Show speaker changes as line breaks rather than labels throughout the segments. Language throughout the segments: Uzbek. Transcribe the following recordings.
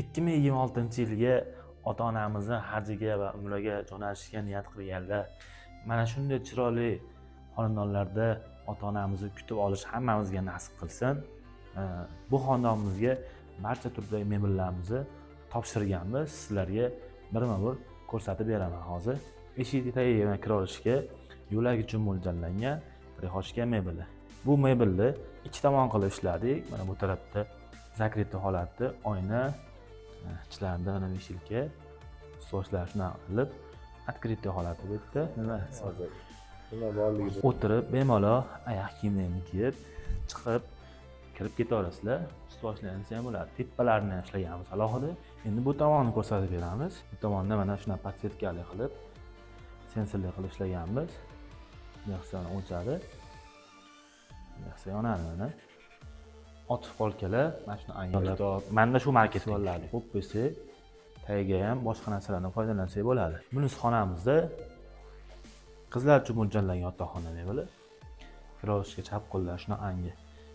2026-yilga ota onamizni hajiga va umraga jo'natishga niyat qilganlar, mana shunday chiroyli xonadonlarda ota onamizni kutib olish hammamizga nasib qilsin. Bu xonadonimizga barcha turdagi mebellarimizni topshirganmiz. Sizlarga birma bir ko'rsatib beraman hozir. Eshik tagiga kira olishga yo'lak uchun mo'ljallangan прихожка mebeli. Bu mebelni ikki tomon qilib ishladik. Mana bu tarafda закрытый holatda oyna, ichlarida mana вешалка, sochlar shunaqa qilib открытый holati bu yerda. Nima?
Hozir nima borligini.
O'tirib bemalol oyoq kiyimlarini kiyib chiqib kirib ketaverasizlar. Ust boshlansa ham bo'ladi. Tepalarini ham ishlaganmiz alohida. Endi bu tomonni ko'rsatib beramiz. Bu tomonda mana shunaqa подсветка li qilib, sensorli qilib ishlaganmiz. Bunday qilsa o'chadi, bunday qilsa yonadi. Mana ochiq polkalar, mana shuni ayollar, manda shu marketlarni qo'yib qo'ysak, tagiga ham boshqa narsalardan foydalansak bo'ladi. Bunisi xonamizda qizlar uchun mo'ljallangan yotoqxona mebeli. Kira chap qo'ldan shunaqangi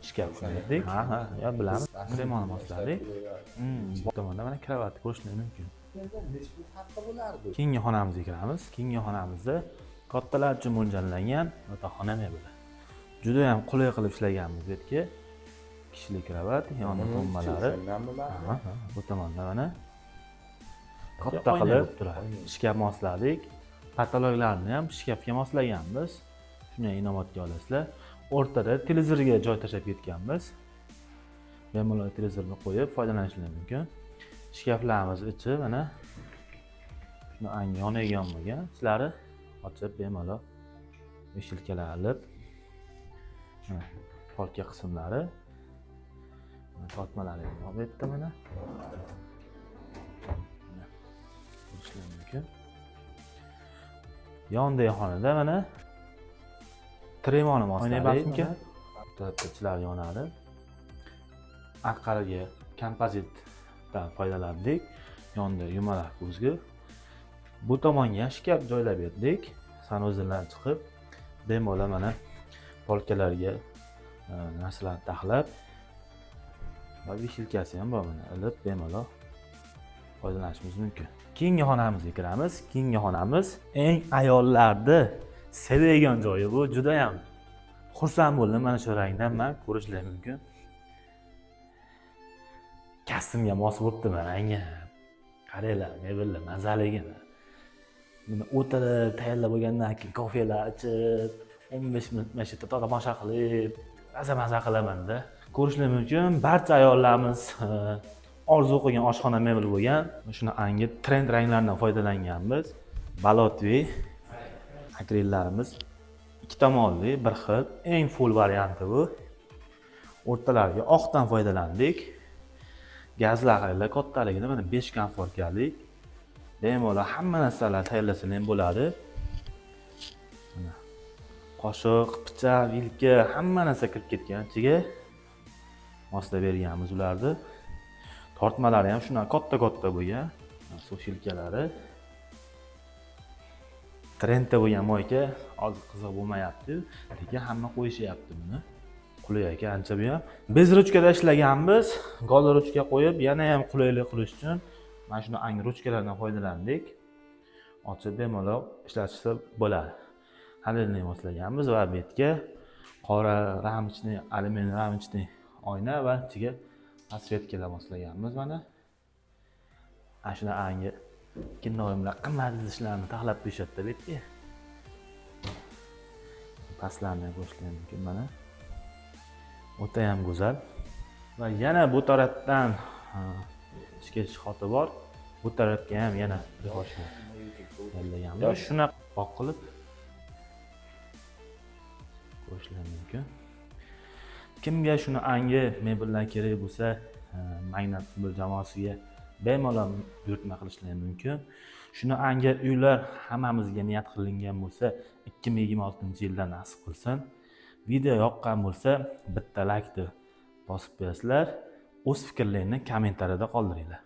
shkaf qo'ydik. Ha, yo, bilamiz, kremoni mosladik. Bu tomonda mana kravatni ko'rishlar mumkin.
Nechi pul farqi bo'lardi?
Keyingi xonamizga kiramiz. Keyingi xonamizda kattalar uchun mo'ljallangan yotoqxona mebeli. Juda ham qulay qilib ishlaganmiz. Bu yerga kishilik kravat, yonida to'nmalari. Ha, bu tomonda mana katta qilib turadi, shkaf mosladik. Потолок larni ham shkafga moslaganmiz, shuni inobatga olasizlar. O'rtada televizorga joy tashlab ketganmiz, bemalol televizorni qo'yib foydalanishlari mumkin. Shkaflarimiz ichi mana shuni yonadigan bo'lgan, ichlari ochib bemalol вешалка lar ilib, mana polka qismlari. Mana tortmalari ham bor bu yerda mana. Mana ko'rishlar mumkin. Yondagi xonada mana tremoni mosladik. Bu tarafda ichlari yonadi. Orqaliga kompozitdan foydalandik. Yonida yumalaq ko'zgu. Bu tomonga ham shkaf joylab berdik. Санузел dan chiqib bemalol mana polkalarga narsalarni taxlab va вешалка si ham bor, mana ilib bemalol foydalanishimiz mumkin. Keyingi xonamizga kiramiz. Keyingi xonamiz eng ayollarni sevadigan joyi bu. Judayam xursand bo'ldim mana shu rangdan man, ko'rishlar mumkin. Kostyumga mos bo'libdi mana rangi. Qaranglar, mebellar mazaligini. Buni o'tirib tayyorlab bo'lgandan keyin kofelar ichib, 15 minut mana shu yerda tomosha qilib, maza maza qilamanda. Ko'rishlar mumkin, barcha ayollarimiz orzu qilgan oshxona mebeli bo'lgan. Shuni angi trend ranglardan foydalanganmiz. Balotviy akrillarimiz ikki tomonli, bir xil, eng full varianti bu. O'rtalariga oqdan foydalandik. Gazlar qaranglar kattaligini, mana 5 konforkalik. Bemalol hamma narsalar tayyorlasalar ham bo'ladi. Mana qoshiq, pichoq, vilka, hamma narsa kirib ketgan ichiga. Moslab berganmiz ularni. Tortmalari ham shunaqa katta katta bo'lgan. Сушилка lari. Trendda bo'lgan мойка hozir qiziq bo'lmayapti, lekin hamma qo'yishyapti buni. Qulay ekan ancha bu ham. Без ruchkada ishlaganmiz. Gol ruchka qo'yib, yana ham qulaylik qilish uchun mana shuni angi ruchkalardan foydalandik. Ochib bemalol ishlatishsa bo'ladi. Halilni moslaganmiz va bu yerga qora рамочный, alyumin рамочный oyna va ichiga подсветка lar moslaganmiz mana. Ana shuni angi kinnoyimlar qimmat idishlarni taxlab qo'yishadida bu yerga. Pastlarni ko'rishlar mumkin mana. O'ta ham go'zal. Va yana bu tarafdan ichki xoti bor. Bu tarafga ham yana прихожка tanlaganmiz. Shunaqa oq qilib ko'rishlar mumkin. Kimga shuni angi mebellar kerak bo'lsa, Magnat mebel jamoasiga bemalol buyurtma qilishlari mumkin. Shuni angi uylar hammamizga niyat qilingan bo'lsa, 2026-yilda nasib qilsin. Video yoqqan bo'lsa, bitta laykni bosib qo'yasizlar. O'z fikrlaringni kommentariyada qoldiringlar.